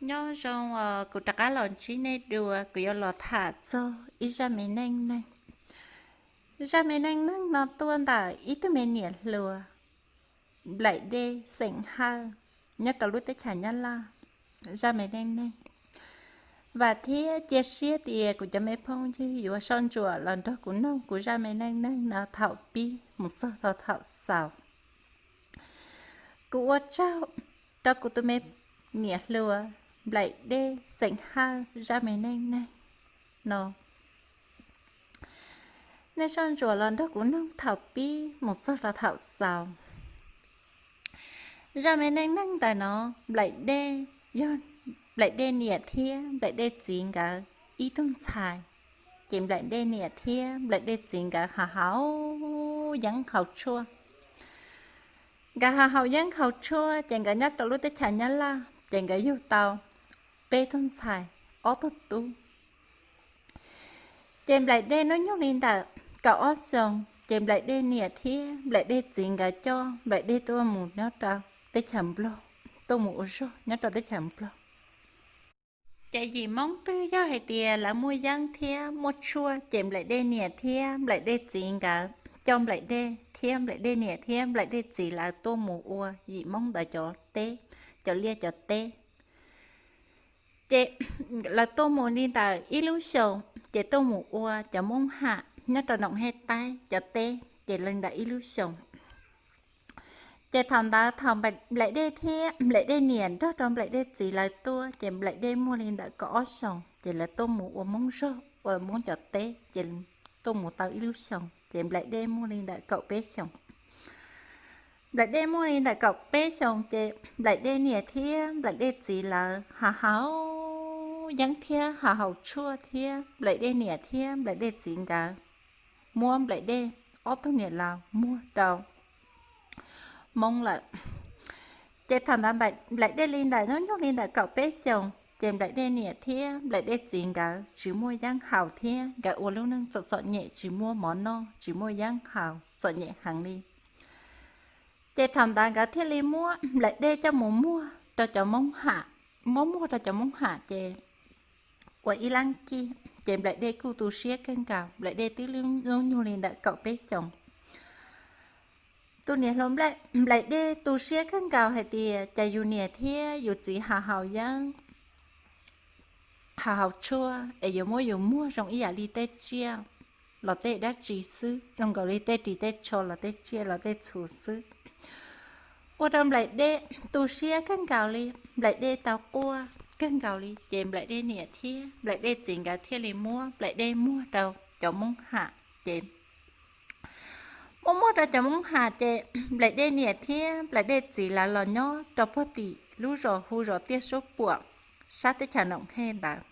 Nyob zoo, kuv rov qab los ntsib nej dua, kuv yuav los tham txog ib zaj me neej neeg. Zaj me neej neeg no tuaj ntawm ib tug me niam hluas nplaim dej xeem Hawj nyob rau lub teb chaws Nyab Laj. Zaj me neej neeg, vam thiab cia siab tias kuv cov me phooj ywg yuav soj ntsuam los nrog kuv mloog kuv zaj me neej neeg no thaum pib mus txog thaum xaus. Kuv ua tsaug rau kuv tus me niam hluas nplaim dej xeem Hawj zaj me neej neeg no. Nej soj ntsuam los nrog kuv mloog thaum pib mus txog rau thaum xaus. Zaj me neej neeg ntawm no, nplaim dej yog nplaim dej niam thiab nplaim dej txiv nkawd ib tug ntxhais. Ces nplaim dej niam thiab nplaim dej txiv nkawd haus haus yeeb haus tshuaj. Nkawd haus haus yeeb haus tshuaj ces nkawd nyob rau lub teb chaws Nyab Laj ces nkawd yug tau peb tug ntxhais, ob tug tub. Ces nplaim dej hnub nyoog li ntawm kaum ob xyoos ces nplaim dej niam thiab nplaim dej txiv nkawd coj nplaim dej tuaj mus nyob rau teb chaws Nplog, tuaj mus ua zog nyob rau teb chaws Nplog. Ces yim Hmoob twg yog hais tias lawv muaj yeeb thiab muaj tshuaj ces nplaim dej niam thiab nplaim dej txiv nkawd coj nplaim dej thiab nplaim dej niam thiab nplaim dej txiv lawv tuaj mus ua yim Hmoob ntawd cov teb, cov liaj cov teb. Ces lawv tuaj mus li ntawm ib lub xyoos ces tuaj mus ua cov Hmoob Ham nyob rau Noom Hej Taib cov teb ces li ntawm ib lub xyoos. Ces thaum ntawd thaum nplaim dej thiab nplaim dej niam nrog rau nplaim dej txiv lawv tuaj ces nplaim dej muaj li ntawm kaum ob xyoos ces lawv tuaj mus ua Hmoob zog ua Hmoob cov teb ces tuaj mus tau ib lub xyoos ces nplaim dej muaj li ntawm kaum peb xyoos. Nplaim dej muaj li ntawm kaum peb xyoos ces nplaim dej niam thiab nplaim dej txiv lawv haus haus yeeb thiab haus haus tshuaj thiab nplaim dej niam thiab nplaim dej txiv nkawd muab nplaim dej ob tug niam laus muag rau Hmoob lawm. Ces thaum ntawd nplaim dej li ntawm hnub nyoog li ntawm kaum peb xyoos ces nplaim dej niam thiab nplaim dej txiv nkawd tsis muaj yeeb haus thiab nkawd ua lub neej txom txom nyem tsis muaj mov noj tsis muaj yeeb haus txom nyem heev li. Ces thaum ntawd nkawd thiaj li muab nplaim dej coj mus muag rau cov Hmoob Ham, muab muag rau cov Hmoob Ham ces ua ib lab kij ces nplaim dej kuj tu siab kawg nkaus, nplaim dej twb lub nyoog li ntawm kaum peb xyoos. Tus niam hluas nplaim dej tu siab kawg nkaus hais tias cas yus niam thiab yus txiv haus haus yeeb, haus haus tshuaj es yuav muab yus muag zoo ib yam li tej tsiaj los tej dab tsi xwb, zoo nkaus li tej ris tej tsho los tej tsiaj los tej txhu xwb. Ua rau nplaim dej tu siab kawg nkaus li, nplaim dej tau quaj kawg nkaus li ces nplaim dej niam thiab nplaim dej txiv nkawd thiaj li muab nplaim dej muag rau cov Hmoob Ham ces muab muag rau cov Hmoob Ham ces nplaim dej niam thiab nplaim dej txiv lawv los nyob rau puag tim lub zos hu zos Tiaj Suab Puam sab teb chaws Noom Hej ntawd.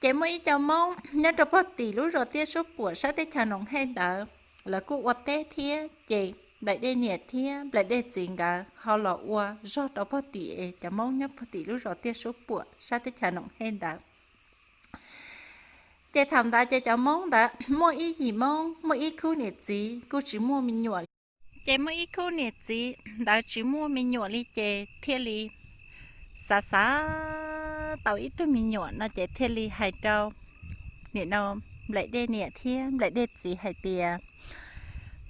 Ces muaj ib co Hmoob nyob rau puag tim lub zos Tiaj Suab Puam sab teb chaws Noom Hej ntawd, lawv kuj ua teb thiab ces nplaim dej niam thiab nplaim dej txiv nkawd ho los ua zog rau puag tim es cov Hmoob nyob puag tim lub zos Tiaj Suab Puam sab teb chaws Noom Hej ntawd. Ces thaum ntawd ces cov Hmoob ntawd muaj ib yim Hmoob muaj ib khub niam txiv kuj tsis muaj me nyuam li. Ces muaj ib khub niam txiv ntawd tsis muaj me nyuam li ces thiaj li xav xav tau ib tug me nyuam no ces thiaj li hais rau nim no nplaim dej niam thiab nplaim dej txiv hais tias,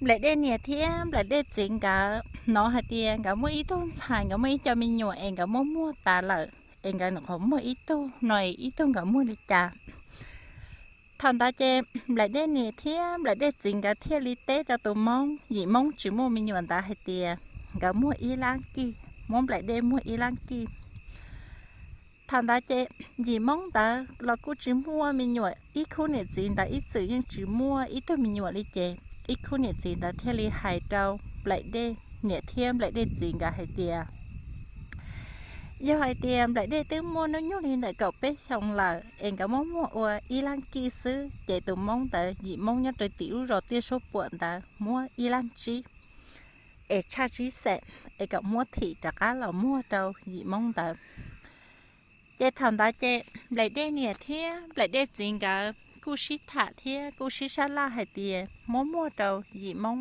nplaim dej niam thiab nplaim dej txiv nkawd hnov hais tias nkawd muaj ib tug ntxhais, nkawd muaj ib co me nyuam es nkawd muab muag tas lawm es nkawd nyuam qhuav muaj ib tug no es ib tug nkawd muag li cas. Thaum ntawd ces nplaim dej niam thiab nplaim dej txiv nkawd thiaj li teb rau tus Hmoob, yim Hmoob tsis muaj me nyuam ntawd hais tias nkawd muag ib lab kij, muab nplaim dej muag ib lab kij. Thaum ntawd ces yim Hmoob ntawd los kuj tsis muaj me nyuam, ib khub niam txiv ntawd ib txwm yeej tsis muaj ib tug me nyuam li ces ib khub niam txiv ntawd thiaj li hais rau nplaim dej niam thiab nplaim dej txiv nkawd hais tias, yog hais tias nplaim dej twb muaj hnub nyoog li ntawm kaum peb xyoos lawm es nkawd muab muag ua ib lab kij xwb ces tus Hmoob ntawd, yim Hmoob nyob rau tim lub zos Tiaj Suab Puam ntawd muab ib lab tsib es tshaj tsib xeem es kom muab thim rov qab los muag rau yim Hmoob ntawd. Ces thaum ntawd ces nplaim dej niam thiab nplaim dej txiv nkawd kuj sib tham thiab kuj sib sab laj hais tias muab muag rau yim Hmoob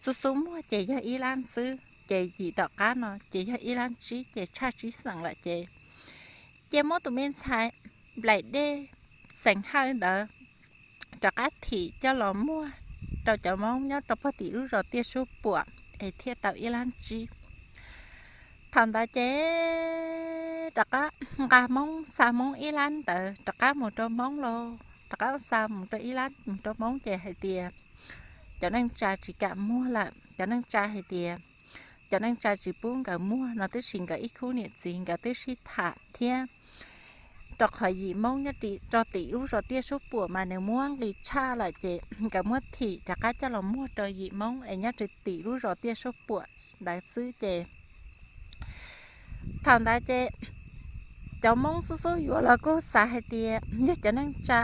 xub xub muag ces yog ib lab xwb ces yim tom qab no ces yog ib lab tsib ces tshaj tsib xeem lawm ces Ces muab tus me ntxhais nplaim dej xeem hawj ntawd rov qab thim coj los muag rau cov Hmoob nyob rau pog tim lub zos Tiaj Suab Puam es thiaj tau ib lab tsib. Thaum ntawd ces rov qab nqa Hmoob, xa Hmoob ib lab ntawd rov qab mus rau Hmoob lauj, rov qab xa mus rau ib lab mus rau Hmoob ces hais tias cov neej tsa tsis kam muag lawm, cov neej tsa hais tias cov neej tsa tsis pub nkawd muag no, tab sis nkawd ib khub niam txiv nkawd twb sib tham thiab, rau qhov yim Hmoob nyob rau tim lub zos Tiaj Suab Puam mas nws muab nqis tshaj lawm ces nkawd muab thim rov qab coj los muag rau yim Hmoob es nyob rau tim lub zos Tiaj Suab Puam ntawd xwb ces thaum ntawd ces cov Hmoob xub xub yuav los kuj xav hais tias yog cov neej tsa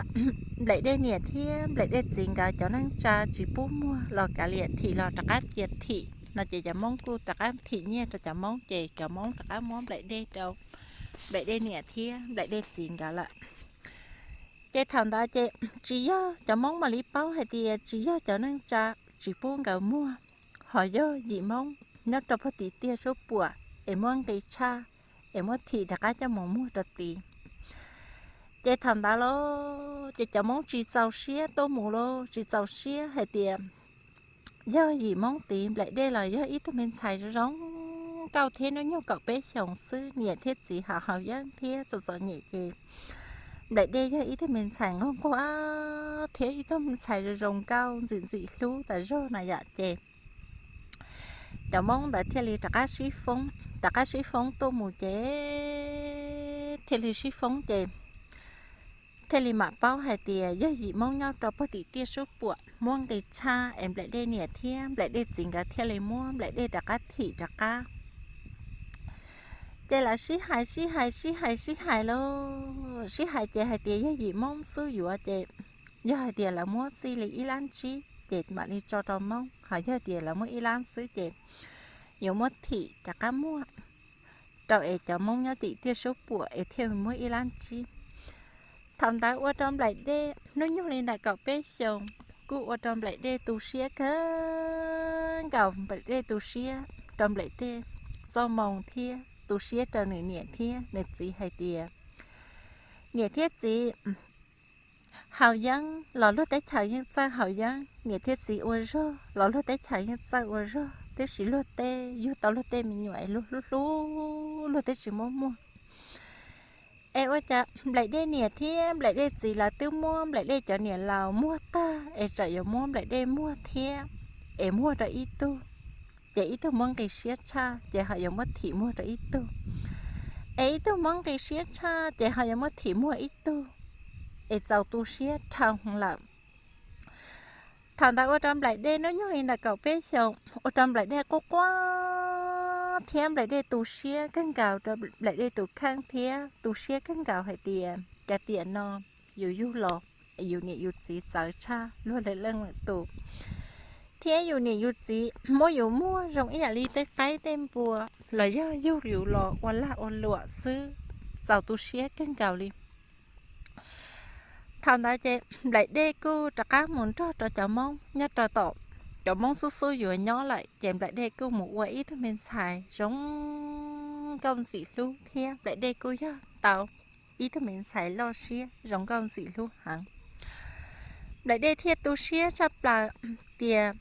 nplaim dej niam thiab nplaim dej txiv nkawd cov neej tsa tsis pub muag los kav liam thim los rov qab cia thim no ces cov Hmoob kuj rov qab thim nyiaj rau cov Hmoob ces cov Hmoob rov qab muab nplaim dej rau nplaim dej niam thiab nplaim dej txiv nkawd lawm. Ces thaum ntawd ces tsis yog, cov Hmoob mam li paub hais tias tsis yog cov neej tsa tsis pub nkawd muag, ho yog yim Hmoob nyob rau pog tim Tiaj Suab Puam es muab nqis tshaj es muab thim rov qab coj mus muag rau tid. Ces thaum ntawd los ces cov Hmoob tsis txaus siab tuaj mus los tsis txaus siab hais tias yog yim Hmoob tid nplaim dej los yog ib tug me ntxhais zoo zoo nkauj thiab hnub nyoog kaum peb xyoos xwb, niam thiab txiv haus haus yeeb thiab txom txom nyem ces nplaim dej yog ib tug me ntxhais nquag nquag thiab ib tug me ntxhais zoo zoo nkauj ntxim ntxim hlub tas zog na yom ces cov Hmoob ntawd thiaj li rov qab sib foob, rov qab sib foob tuaj mus ces thiaj li sib foob ces thiaj li mam paub hais tias yog yim Hmoob nyob rau pog tim Tiaj Suab Puam muab nqis tshaj es nplaim dej niam thiab nplaim dej txiv nkawd thiaj li muab nplaim dej rov qab thim rov qab. Ces lawv sib hais sib hais sib hais sib hais los sib hais ces hais tias yog yim Hmoob xub yuav ces yog hais tias lawv muab txij li ib lab tsib ces mam li tso rau Hmoob, ho yog tias lawv muab ib lab xwb ces yuav muab thim rov qab muag rau es cov Hmoob nyob tim Tiaj Suab Puam es thiaj muab ib lab tsib. Thaum ntawd ua rau nplaim dej hnub nyoog li ntawm kaum peb xyoos kuj ua rau nplaim dej tu siab kawg nkaus, nplaim dej tu siab rau nplaim dej txoj moo thiab tu siab rau nws niam thiab nws txiv hais tias niam thiab txiv haus yeeb los luag teb chaws yeej txawj haus yeeb, niam thiab txiv ua zog los luag teb chaws yeej txawj ua zog, tiam sis luag tej yug tau luag tej me nyuam es luag hlub hlub luag twb tsis muab muag. Es ua cas nplaim dej niam thiab nplaim dej txiv lawv twb muab nplaim dej cov niam laus muag tag es tsam yuav muab nplaim dej muag thiab, es muag rau ib tug, ces ib tug muab nqis siab tshaj ces ho yuav muab thim muag rau ib tug, es ib tug muab nqis siab tshaj ces ho yuav muab thim muag ib tug, es txaus tu siab dhau lawm. Thaum ntawd ua rau nplaim dej hnub nyoog li ntawm kaum peb xyoos ua rau nplaim dej quaj quaj thiab nplaim dej tu siab kawg nkaus rau nplaim dej tus kheej thiab tu siab kawg nkaus hais tias cas tiam no yus yug los yus niam yus txiv txawv tshaj luag lwm leej lwm tus, thiab yus niam yus txiv muab yus muag zoo ib yam li tej qaib tej npua los yog yug yus los ua lag ua luam xwb, txaus tu siab kawg nkaus li. Thaum ntawd ces nplaim dej kuj rov qab mus nrog rau cov Hmoob nyob rau tom cov Hmoob xub xub yuav nyob lawm ces nplaim dej kuj mus ua ib tug me ntxhais zoo nkauj ntxim hlub thiab nplaim dej kuj yog tau ib tug me ntxhais loj siab zoo nkauj ntxim hlub heev. Nplaim dej thiaj tu siab tshaj plaws tias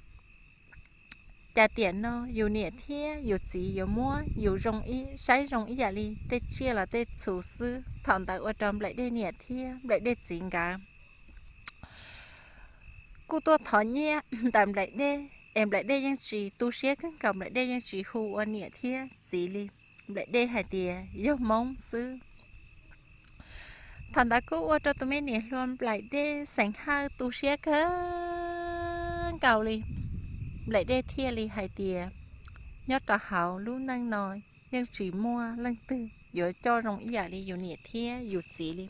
cas tiam no yus niam thiab yus txiv yuav muab yus zoo ib, saib zoo ib yam li tej tsiaj los tej txhu xwb. Thaum ntawd ua rau nplaim dej niam thiab nplaim dej txiv nkawd kuj tuaj thov nyiaj ntawm nplaim dej, es nplaim dej yeej tsis tu siab kawg nkaus, nplaim dej yeej tsis hu ua niam thiab txiv li. Nplaim dej hais tias yog Hmoob xwb. Thaum ntawd kuj ua rau tus me niam hluas nplaim dej xeem hawj tu siab kawg nkaus li. Nplaim dej thiaj li hais tias nyob rau hauv lub neej no yeej tsis muaj leej twg yuav coj zoo ib yam li yus niam thiab yus txiv li.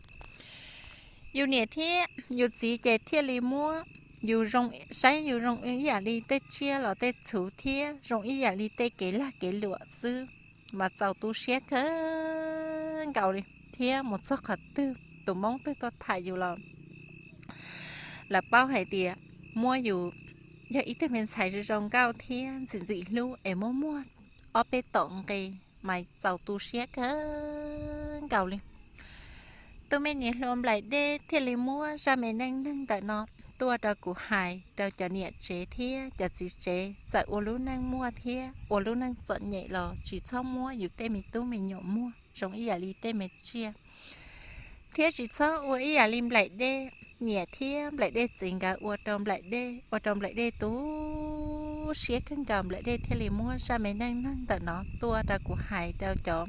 Yus niam thiab yus txiv ces thiaj li muab yus zoo, saib yus zoo ib yam li tej tsiaj los tej txhu thiab zoo ib yam li tej kev lag kev luam xwb, mas txaus tu siab kawg nkaus li. Thiab mus txog qhov twg tus Hmoob twg tuaj tham yus los lawv paub hais tias muab yus yog ib tug me ntxhais zoo zoo nkauj thiab ntxim ntxim hlub es muab muag ob peb tom nqe mas txaus tu siab kawg nkaus li. Tus me niam hluas nplaim dej thiaj li muab zaj me neej neeg ntawm no tuaj rau kuv hais rau cov niam tsev thiab cov txiv tsev txawm ua lub neej muaj thiab ua lub neej txom nyem los tsis txhob muab yus tej me tub me nyuam muag zoo ib yam li tej me tsiaj, thiab tsis txhob ua ib yam li nplaim dej niam thiab nplaim dej txiv nkawd ua rau nplaim dej, ua rau nplaim dej tu siab kawg nkaus. Nplaim dej thiaj li muab zaj me neej neeg ntawm no tuaj rau kuv hais rau cov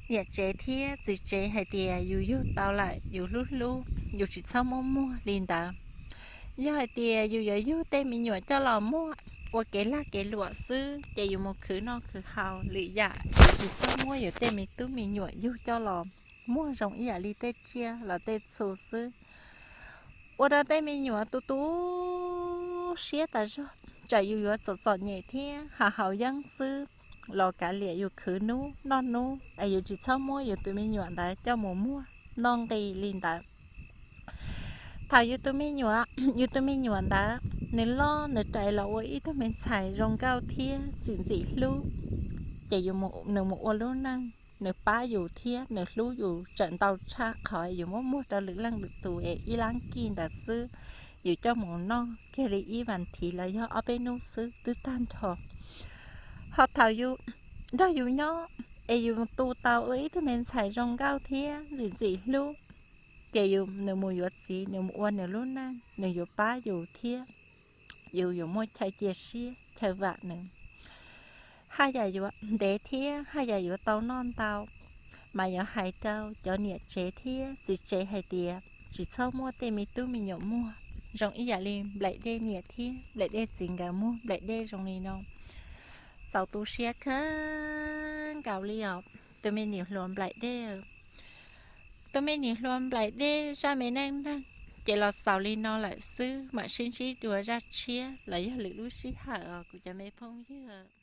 niam tsev thiab txiv tsev hais tias yus yug tau lawm yus hlub hlub, yus tsis txhob muab muag li ntawd. Yog hais tias yus yuav yug tej me nyuam coj los muag ua kev lag kev luam xwb ces yus mus khwv noj khwv haus lwm yam, yus tsis txhob muab yus tej me tub me nyuam yug coj los muag zoo ib yam li tej tsiaj los tej txhu xwb. Ua rau tej me nyuam tu tu siab tas zog, tsam yus yuav txom txom nyem thiab haus haus yeeb xwb los kav liam yus khwv hnub noj hnub es yus tsis txhob muab yus tus me nyuam ntawd coj mus muag noj nqi li ntawd. Thaum yus tus me nyuam, yus tus me nyuam ntawd nws loj nws rais los ua ib tug me ntxhais zoo nkauj thiab txim ntxim hlub, ces nws mus ua lub neej, nws pab yus thiab nws hlub yus tseem ntau tshaj qhov yus muab muag rau lwm leej lwm tus es ib lab kij ntawd xwb, yus coj mus noj kiag li ib vas thiv los yog ob peb hnub xwb twb tag nrho. Ho thaum yus nrog yus nyob es yus tu tau ua ib tug me ntxhais zoo nkauj thiab ntxim ntxim hlub, ces yus, nws mus yuav txiv, nws mus ua nws lub neej, nws yuav pab yus thiab yus yuav muaj chaw cia siab chaw vam nws. Haj yam yuav ntev thiab haj yam yuav tau noj ntau. Mas yuav hais rau cov niam tsev thiab txiv tsev hais tias tsis txhob muab tej me tub me nyuam muag zoo ib yam li nplaim dej niam thiab nplaim dej txiv nkawd muag nplaim dej zoo li no. Txaus tu siab kawg nkaus li os tus me niam hluas nplaim dej. Tus me niam hluas nplaim dej zaj me neej neeg ces los xaus li no lawm xwb, mam sib ntsib dua zaj tshiab los yog lwm lub sij hawm os kuv cov me phooj ywg.